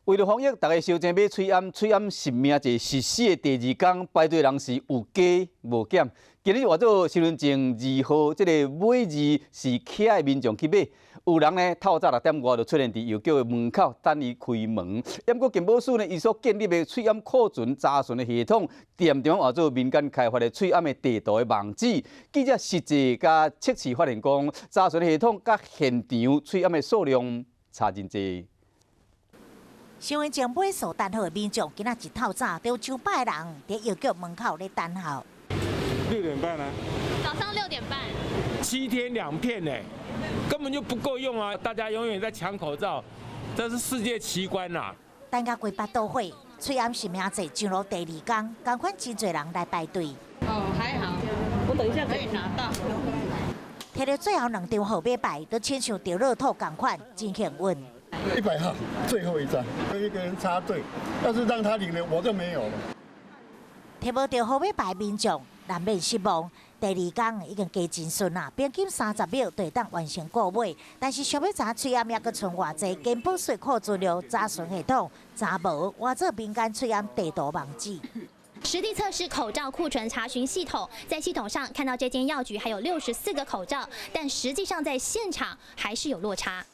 為著防疫，逐家相爭買喙罨，喙罨實名制實施的第二工，排隊人是有加無減。今日換做身份證二號，這个尾字是起的民眾去買，有人呢透早6點外就出現佇藥局的門口等伊開門。毋過健保署呢，伊所建立的喙罨庫存查詢的系統，恬恬換做民間開發的喙罨的地圖的網址。記者實際佮測試發現講，查詢系統佮現場喙罨的數量差真濟。身份證尾數單號的民眾，今仔一透早就有上百个人佇藥局門口咧等候。 6點半啊！早上6點半。7天2片呢，根本就不夠用啊！大家永遠在搶口罩，這是世界奇觀呐！等甲規腹肚火，喙罨實名制上路第二工，仝款真濟人來排隊。哦，還好，我等一下可以拿到。摕著最後兩張號碼牌，都親像中樂透仝款，真幸運。100號，最後一張，一個人插隊，要是讓他領了，我就沒有了。摕無著號碼牌民眾難免失望。第二工已經加真順啦，平均30秒就會當完成購買。但是想欲知喙罨猶閣賰偌濟，健保署庫資料查詢系統查無，換做民間喙罨地圖網址。實地測試口罩庫存查詢系統，在系統上看到這間藥局還有64個口罩，但實際上在現場還是有落差。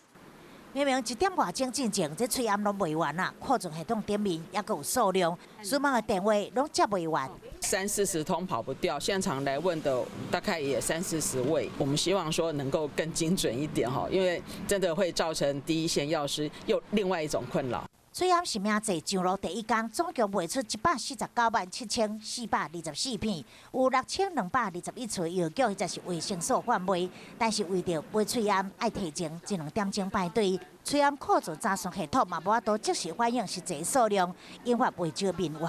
明明一點外鐘進前，這喙罨攏賣完啦，庫存系統頂面猶閣有數量，市民的電話攏接袂完。三四十通跑不掉，現場來問的大概也三四十位。我們希望說能夠更精準一點哈，因為真的會造成第一線藥師又另外一種困擾。喙罨實名制上路第一工，總共賣出1,497,424片，有6221處藥局或者是衛生所販賣。但是為著買喙罨，愛提前一兩點鐘排隊。喙罨庫存查詢系統嘛無法度即時反映實際數量，引發袂少民怨。